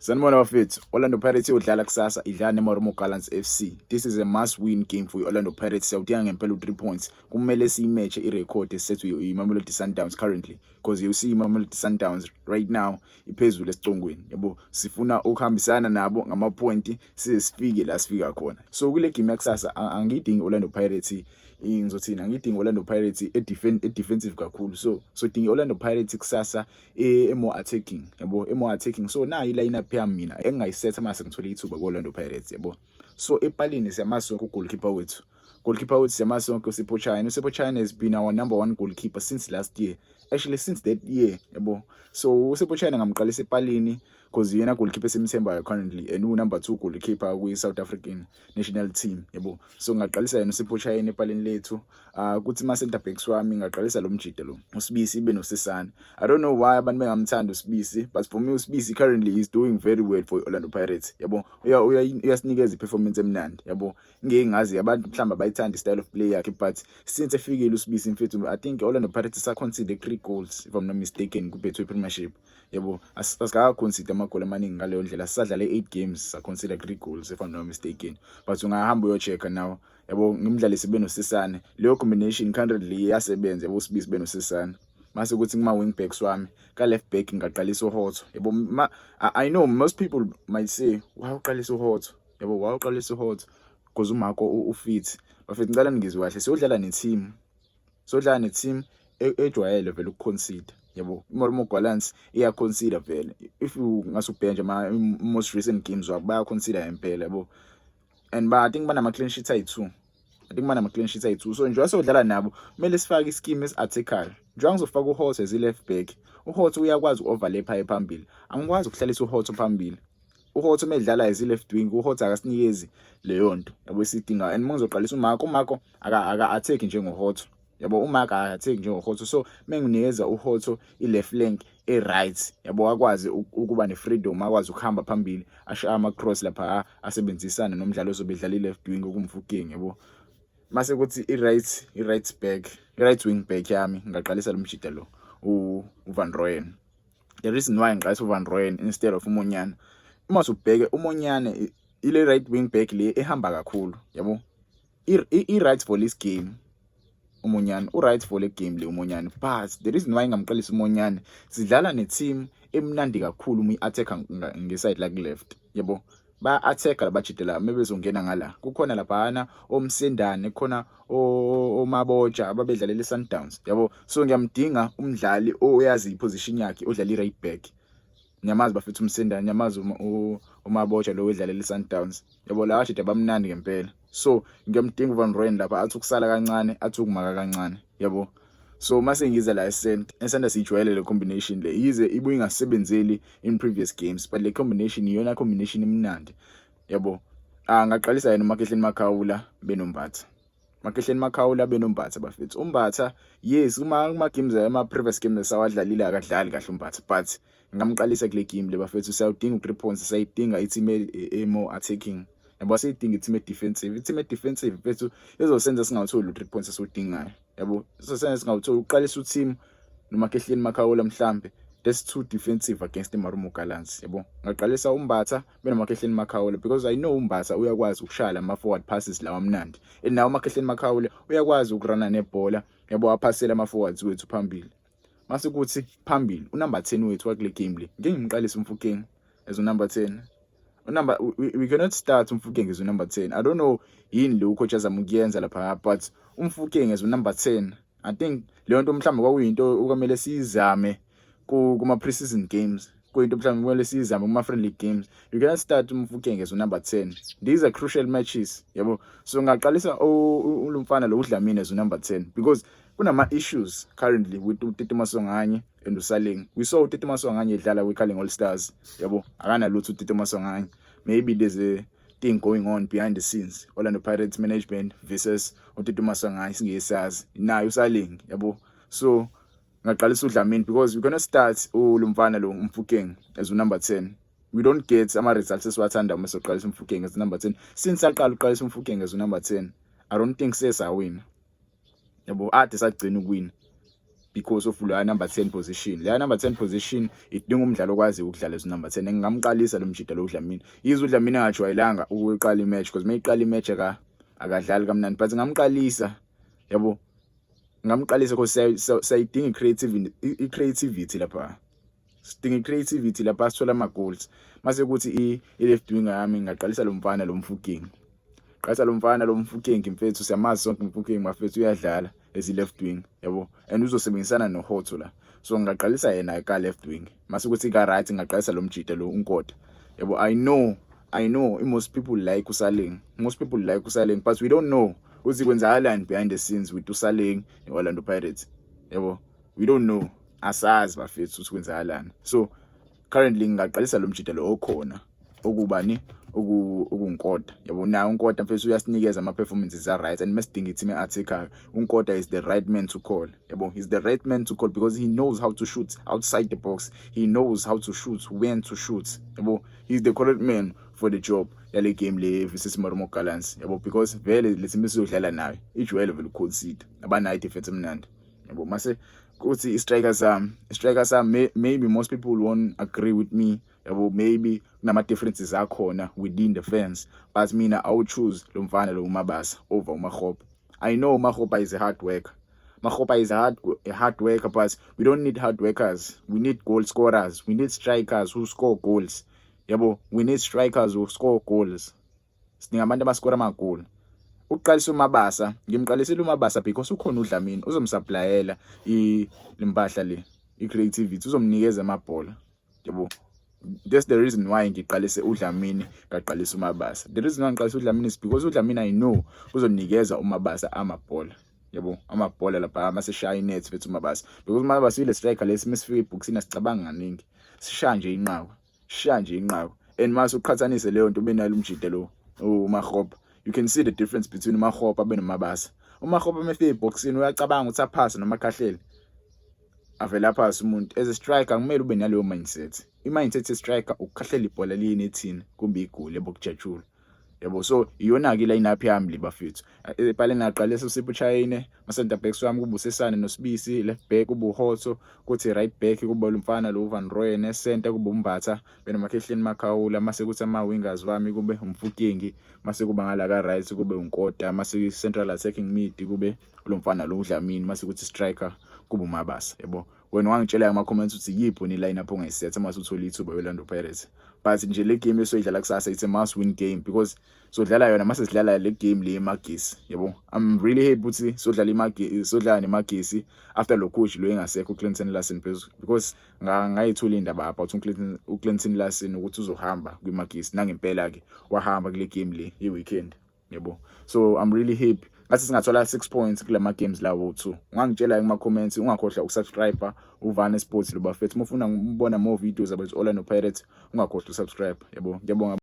Sanibona bafethu, Orlando Pirates iyodlala kusasa, idlala neMarumo Gallants FC. This is a must win game for i-Orlando Pirates. Siyawudinga ngempela u-3 points. Kumele siyimatche i-record esethwe i-Mamelodi Sundowns currently, because you see iMamelodi Sundowns right now iphezulu esicongweni. Yabo, sifuna ukuhambisana nabo ngama-point size sifike la sifika khona. So kule game yakusasa angiyidingi Orlando Pirates, ngizothini, angiyidingi Orlando Pirates e-defensive kakhulu. So dinga Orlando Pirates kusasa e-more attacking, yabo, e-more attacking. So nayi i-line-up yami mina engingayisetha mase ngithole ithuba ku-Orlando Pirates, yabo. So epalini siyamazi sonke ugoalkeeper wethu. Goalkeeper wethu siyamazi sonke, uSipho Chaine. USipho Chaine has been our number one goalkeeper since last year. Actually, since that year, yabo. So uSipho Chaine ngamqalisa epalini because yena goalkeeper esimthembayo currently and u-number 2 goalkeeper kwi-South African national team, yabo. So ngaqalisa yena uSipho Chaine epalini lethu. Kuthi ma center backs wami ngaqalisa lo mjida lo, uSibisi benoSesane. I don't know why abantu bengamthanda uSibisi, but for me uSibisi currently is doing very well for Orlando Pirates, yabo. Uyasinikeza iperformance emnandi, yabo. Ngeke ngazi abantu mhlawumbe abayithanda style of play yakhe, but since efikile uSibisi mfethu, I think Orlando Pirates sa concede 3 goals, if I'm not mistaken, ku-Betway Premiership, yabo. Asikaka concede amagoli amaningi ngaleyo ndlela. Sisadlale 8 games, sa concede 3 goals, if I'm not mistaken, but ungahamba uyochecka now, yabo. Ngimdlalise benoSesane, leyo combination currently iyasebenza, yabo, uSibisi benoSesane. Mase kuthi kuma wing backs wami, ka left back ngaqalisa uHotto, yabo. I know most people might say, "Why uqalisa uHotto?" Yabo, why uqalisa uHotto? Because uMarco ufit. Bafethu, ngicela ningizwe kahle, siyodlala ne-team, sodlala ne-team ejwayele vele ukuconcede, yabo. IMarumo Gallants iyaconcede vele. If ungase ubheke nje ama most recent games wabo, bayaconcede ngempela, yabo. And ba I think banama clean sheets ayi-2, I think banama clean sheets ayi-2. So njengoba sodlala nabo, kumele sifake ischeme esi-attackayo. Njengoba ngizofaka uHotto as i-left back, uHotto uyakwazi uku-overlap phambili. Angikwazi ukuhlalisa uHotto phambili. UHotto uma edlala as i-left wing, uHotto akasinikezi leyo nto, yabo, esidingayo. And uma ngizoqalisa uMarco, uMarco aka-attack njengoHotto, yabo. UMarco aka-attack njengoHotto. So menginikeza uHotto i-left flank e-right, yabo, akwazi ukuba ne-freedom, akwazi ukuhamba phambili, ashaye ama-cross lapha, asebenzisane nomdlali ozobe edlala i-left wing okuMofokeng, yabo. Mase kuthi i-right back, i-right wing back yami, ngaqalisa lo mjida lo, uVan Rooyen. The reason why ngiqalisa uVan Rooyen instead of uMonyane, uma usubheke uMonyane ile right wing back le ehamba kakhulu, yabo, i-right for this game uMonyane, u-right for le game le uMonyane. But the reason why ngamqalisa uMonyane, sidlala ne-team emnandi kakhulu uma i-attack ngeside like left, yabo. Ba-attack labajida mebezongena ngala, kukhona laphana oMsendane, kukhona oMaboja ababedlalela i-Sundowns, yabo. So ngiyamdinga umdlali oyazi iposition yakhe, odlala i-right back. Ngiyamazi bafethu uMsendane, ngiyamazi uMaboja lo wedlalela i-Sundowns, yabo. La bajida bamnandi ngempela. So ngiyamdinga uVan Rooyen lapha, athi ukusala kancane, athi ukumaka kancane, yabo. So mase ngiza la escenter, escenter sijwayele le combination le, yize ibuye ingasebenzeli in previous games, but le combination iyona combination emnandi, yabo. Ah, ngaqalisa yena uMakhehleni Makhaula benoMbatha, Makhehleni Makhaula benoMbatha bafethu. UMbatha, yes, uma kuma games, ama previous games esawadlalile, akadlali kahle uMbatha, but ngamqalisa kule game le bafethu. Siyawudinga u3 points, siyayidinga i-team e-more attacking, yabo. Siyidinga i-team e-defensive. I-team e-defensive mfethu izosenza singawutholi u3 points esiwudingayo, yabo. Izosenza singawutholi. Uqalisa u-team noMakhehleni Makhaula mhlambe, that's too defensive against iMarumo Gallants, yabo. Ngaqalisa uMbatha benoMakhehleni Makhaula because I know uMbatha uyakwazi ukushaya ama forward passes lawa amnandi, and nawo uMakhehleni Makhaula uyakwazi ukurana nebhola, yabo, aphasele ama forwards wethu phambili. Mase kuthi phambili unumber 10 wethu wakule game le, ngeke ngimqalise uMofokeng as unumber 10. Unumber we cannot start uMofokeng as unumber 10. I don't know yini lo coach azama ukuyenza lapha, but uMofokeng as unumber 10, I think leyo nto mhlawumbe kwakuyinto okumele siyizame kuma pre-season games, kuyinto mhlawumbe kumele siyizame kuma friendly games. You cannot start uMofokeng as unumber 10. These are crucial matches, yabo. So ngaqalisa ulumfana lo uDlamini as unumber 10 because kunama issues currently with uTito Maswanganyi and uSaleng. We saw uTito Maswanganyi edlala kwiCarling All Stars, yabo. Akanalutho uTito Maswanganyi. Maybe there's a thing going on behind the scenes, Orlando Pirates management versus uTito Maswanganyi, singesazi naye uSaleng, yabo. So ngaqalisa uDlamini because we're gonna start ulumfana lo uMofokeng as unumber 10, we don't get ama results esiwathanda uma soqalisa uMofokeng as number 10. Since aqala uqalisa uMofokeng as number 10, I don't think sesawina, yabo, ade sagcina ukuwina. Because of la number 10 position, la number 10 position idinga umdlalo okwazi ukudlala as number 10. Ngingamqalisa lo mjida lo uDlamini. Yize uDlamini angajwayelanga ukuqala imatch, because mayiqala imatch akadlali kamnandi, but ngamqalisa, yabo, ngamqalisa because sayidinga i-creativity lapha. Sidinga i-creativity lapha, sithola ama-goals. Mase kuthi i-left winger yami, ngingaqalisa lo mfana lo Mofokeng. Qalisa lo mfana lo Mofokeng, mfethu. Siyamazi sonke uMofokeng, bafethu, uyadlala as i-left wing, yabo, and uzosebenzisana noHotto la, so ngingaqalisa yena ka left wing. Mase kuthi ka right ngingaqalisa lo mjida lo uNkota, yabo. I know most people like uSaleng, most people like uSaleng, but we don't know ukuthi kwenzakalani behind the scenes with uSaleng neOrlando Pirates, yabo. We don't know, asazi, bafethu, ukuthi kwenzakalani. So currently ngingaqalisa lo mjida lo okhona, okubani, okuNkota, yabo. Naye uNkota, mfethu, uyasinikeza ama performances a right, and masidinga i-team e-attackayo, uNkota is the right man to call, yabo. He's the right man to call because he knows how to shoot outside the box, he knows how to shoot, when to shoot, yabo. He's the correct man for the job yale game le versus Marumo Gallants, yabo, because vele le team esizodlala nayo ijwayele vele ukuconcede, abanayo defense emnandi, yabo. Mase kuthi i-striker sami, maybe most people won't agree with me, yabo, maybe kunama differences akhona within the fans, but mina I would choose lo mfana lo uMabasa over uMakgopa. I know uMakgopa is a hard worker. Makgopa is a hard worker, but we don't need hard workers. We need goal scorers. We need strikers who score goals, yabo. We need strikers who score goals. Sidinga abantu abaskora amagoli. Ukuqalisa uMabasa, ngimqalisile uMabasa because ukhona uDlamini uzomsupplyela impahla le, i-creativity, uzomnikeza amabhola, yabo. That's the reason why ngiqalise uDlamini, ngaqalisa uMabasa. The reason why ngiqalise uDlamini is because uDlamini, I know, uzonikeza uMabasa amabhola, yabo, amabhola lapha maseshaya inet bethu uMabasa, because uMabasa ile striker lesi mesifika ebhokisini asicabanga kaningi, sishaya nje inqaku, sishaya nje inqaku. And mase uqhathanise leyo nto benalo umjida lo uMakgopa, you can see the difference between uMakgopa benoMabasa. UMakgopa mefika ebhokisini uyacabanga ukuthi aphase noma akhahlele, avela phasi umuntu. As a striker kumele ube naleyo mindset. I-mindset ye-striker ukukhahlela ibhola liye nethini, kumbe igoli, yabo, kujatshula, yabo. So iyona ke line up yami le, bafethu. Epaleni ngaqalisa uSipho Chaine, ma center backs wami kuba uSesane noSibisi, left back kuba uHotto, kuthi right back kuba lo mfana lo Van Rooyen, center kuba uMbatha benoMakhehleni Makhaula, mase kuthi ama wingers wami kube uMofokeng, mase kuba ngala ka right kube uNkota, mase central attacking mid kube lo mfana lo uDlamini, mase kuthi striker kube uMabasa, yabo. Wena wangitshela ama comments ukuthi yiphi ni line up ongayisetha mase uthola ithuba eOrlando Pirates. But nje le game esoyidlala kusasa, it's a must win game because sodlala yona mase sidlala le game le eMagesi, yabo. I'm really happy ukuthi sodlala iMagesi, sodlala neMagesi after lo coach lo engasekho, uClinton Larsen, because ngayithola indaba about uClinton Larsen ukuthi uzohamba kwiMagesi. Nangempela ke wahamba kule game le ye weekend, yabo. So I'm really happy, ngathi singathola 6 points kulama games lawo 2. Ungangitshela kuma comments. Ungakhohlwa ukusubscribe, uVane Sports lo, bafethu. Uma ufuna ukubona more videos about Orlando Pirates, ungakhohlwa usubscribe, yabo. Ngiyabonga.